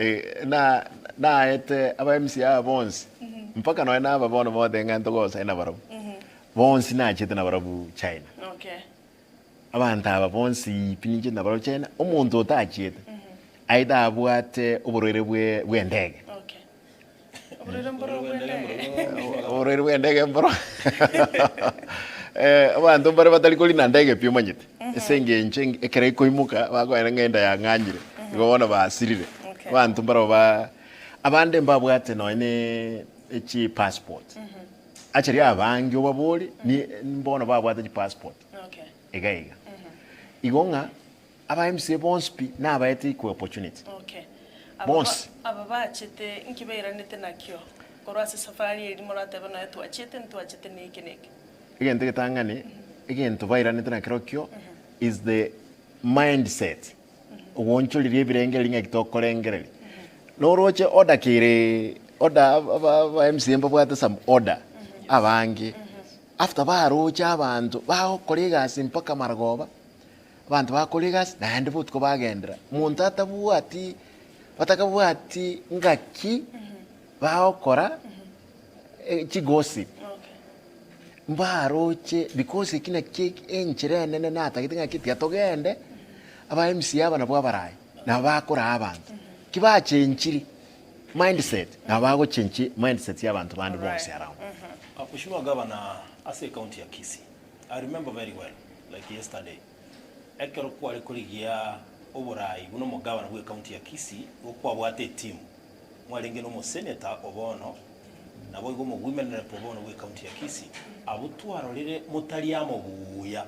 Eh, na naete aba MCA aba bonsi mpaka nonya naba bono bote ng'a ntogosaina nabarabwo bonsi nachete nabarabwo China. Okay. Abanto aba bonsi pi ninchete nabarabwo China, omonto otachiete aye abwate oborwaire bwe bwa endege. Okay. Oborwaire mboro bwa endege. Oborwaire bwa endege mboro Eh, abanto mbare batari korina ndege pi omanyete, ase eng'encho eng- ekero ekoimoka bakoera ng'a enda yang'anyire, igo bono basirire. Okay. Abanto mbaro ba abande mbabwate nonye ne echipassport, actually abange obabori ni mbono babwate chipassport Okay. iga iga. Igo ng'a aba MCA bonsi pi nabaete equal opportunity. Okay. Aba Bonsi. ba- aba bachete nki bairanete nakio korwa ase safari eria moratebe nonya twachete ntwachete na eke na eke. Egento egetang'ani, egento bairanete nakerokio is the mindset, ogoonchoreria ebirengererio ng'aki tokorengereria. Noroche order kere order aba aba MCA mbabwate some order abange, after baroche abanto bagokora egasi mpaka marogoba, abanto bagokora egasi naende botuko bagenderera, monto atabwati batakabwati ngaki bagokora chigossip. Mbaroche because eki nakio enchera enene natagete ng'aki tiga togende, aba MCA aba nabwo abarayi, nabo bakoraa abanto. Ki bachenchiri mindset, nabo bagochenchi mindset ya abanto bande bonsi around. Mheshimiwa Governor ase ecounty ya Kisii, I remember very well like yesterday, ekero kware korigia oborai buna omogavana bwe ecounty ya Kisii, igo kwabwate etimu, mwarenge na omosenator o bono, Naboigo omowomen rep o bono bw'ecounty ya Kisii, abwo twarorire motari amo buya.